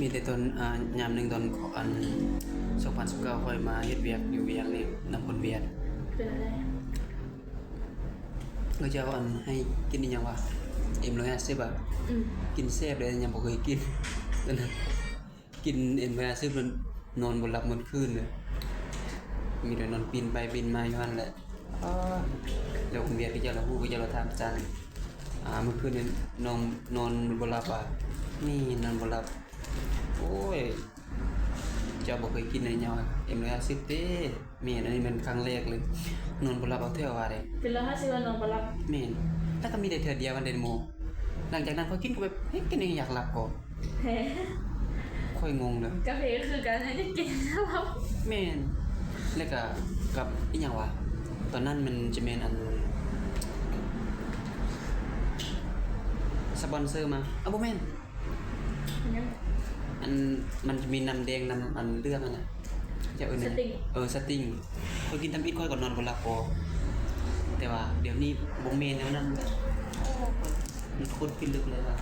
ມີແຕ່ຕອນ ອ່າ ຍາມໜຶ່ງຕອນ ອັນ ສອງພັນສິບເກົ້າ ຂ້ອຍມາເຮັດວຽກຢູ່ວຽງນີ້ ນຳຄົນຫວຽດ. ເປັນຈັ່ງໃດ? ເຂົາເຈົ້າ ອັນ ໃຫ້ກິນອີ່ຫຍັງວະ ເອັມຮ້ອຍຫ້າສິບ ອະ. ອືມ. ກິນແຊບເດ້ ຍັງບໍ່ເຄີຍກິນ ຕອນນັ້ນ ກິນເອັມຮ້ອຍຫ້າສິບ ແລ້ວນອນບໍ່ຫຼັບໝົດຄືນເລີຍ ມີແຕ່ນອນປິ່ນໄປປິ່ນມາຢູ່ຫັ້ນແຫຼະ. ອໍ ແລ້ວຄົນຫວຽດເຂົາເຈົ້າລະຮູ້ ເຂົາເຈົ້າລະຖາມຈັ່ງ ອ່າ ມື້ຄືນນີ້ນ້ອງນອນບໍ່ຫຼັບຫວາ? ແມ່ນ ນອນບໍ່ຫຼັບ. ໂອ້ຍ ເຈົ້າບໍ່ເຄີຍກິນເລີຍຫຍັງ ເອັມຮ້ອຍຫ້າສິບ ເດ້? ແມ່ນ ອັນນີ້ແມ່ນຄັ້ງແລກເລີຍ ນອນບໍ່ຫຼັບເອົາແທ້ວ່າເດ້. ເປັນຮ້ອຍຫ້າສິບ ແລ້ວນອນບໍ່ຫຼັບ? ແມ່ນ ແລ້ວກໍມີແຕ່ເທື່ອດຽວຫັ້ນເດ້ໝູ່. ຫຼັງຈາກນັ້ນຂ້ອຍກິນກໍແບບ ເຮັດກິນແຮງຢາກຫຼັບກໍ ແທ້ ຂ້ອຍງົງເລີຍ. ກາເຟກໍຄືກັນ ໃຫ້ໄດ້ກິນແລ້ວຫຼັບ. ແມ່ນ ແລ້ວກະກັບອີ່ຫຍັງຫວາ ຕອນນັ້ນມັນຈະແມ່ນອັນ ສະປອນເຊີມາ ເອົາ ບໍ່ແມ່ນ ຫຍັງ? ອັນ ມັນຈະມີນ້ຳແດງ ນ້ຳອັນເຫຼືອງຫັ້ນນະ ເຈົ້າເອີ້ນຫຍັງ? ສະຕິງ. ເອີ ສະຕິງ. ຂ້ອຍກິນທຳອິດຂ້ອຍກໍນອນບໍ່ຫຼັບພໍ ແຕ່ວ່າດຽວນີ້ບໍ່ແມ່ນແນວນັ້ນ. ໂອ້ ມັນໂຄດພິລຶກເລີຍວ່າ